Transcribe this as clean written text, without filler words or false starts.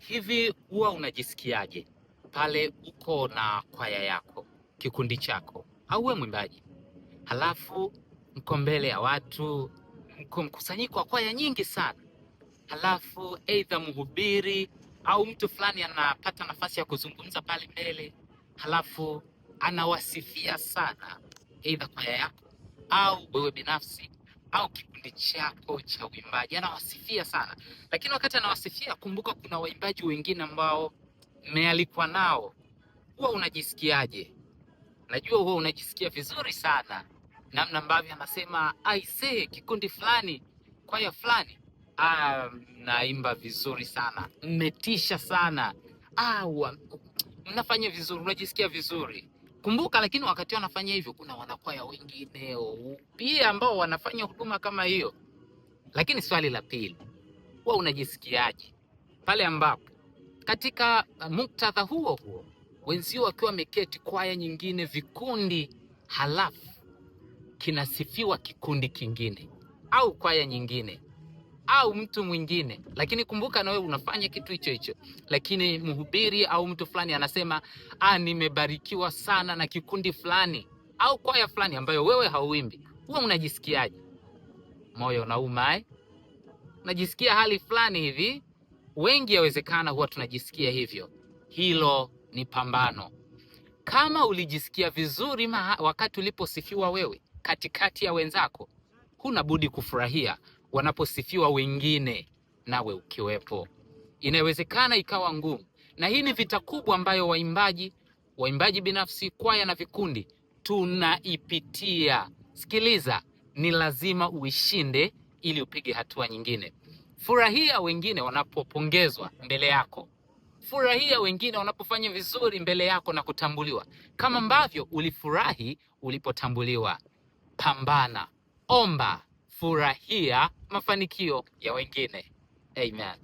Hivi huwa unajisikiaje pale uko na kwaya yako, kikundi chako, au wewe mwimbaji, halafu mko mbele ya watu, mko mkusanyiko wa kwaya nyingi sana, halafu aidha mhubiri au mtu fulani anapata nafasi ya kuzungumza pale mbele, halafu anawasifia sana aidha kwaya yako au wewe binafsi au kikundi chako cha uimbaji, anawasifia sana. Lakini wakati anawasifia, kumbuka kuna waimbaji wengine ambao mmealikwa nao. Huwa unajisikiaje? Najua huwa unajisikia vizuri sana, namna ambavyo anasema aisee, kikundi fulani, kwaya fulani, mnaimba vizuri sana, mmetisha sana, mnafanya vizuri, unajisikia vizuri. Kumbuka lakini wakati wanafanya hivyo, kuna wanakwaya wengine pia ambao wanafanya huduma kama hiyo. Lakini swali la pili, huwa unajisikiaje pale ambapo katika muktadha huo huo wenzio wakiwa wameketi kwaya nyingine, vikundi, halafu kinasifiwa kikundi kingine au kwaya nyingine au mtu mwingine, lakini kumbuka na wewe unafanya kitu hicho hicho, lakini mhubiri au mtu fulani anasema nimebarikiwa sana na kikundi fulani au kwaya fulani ambayo wewe hauimbi. Huwa unajisikiaje? Moyo unauma eh? Unajisikia hali fulani hivi. Wengi yawezekana huwa tunajisikia hivyo. Hilo ni pambano. Kama ulijisikia vizuri wakati uliposifiwa wewe katikati ya wenzako, huna budi kufurahia wanaposifiwa wengine nawe ukiwepo. Inawezekana ikawa ngumu, na hii ni vita kubwa ambayo waimbaji binafsi, kwaya na vikundi tunaipitia. Sikiliza, ni lazima uishinde ili upige hatua nyingine. Furahia wengine wanapopongezwa mbele yako. Furahia wengine wanapofanya vizuri mbele yako na kutambuliwa, kama ambavyo ulifurahi ulipotambuliwa. Pambana, omba, furahia mafanikio ya wengine. Amen.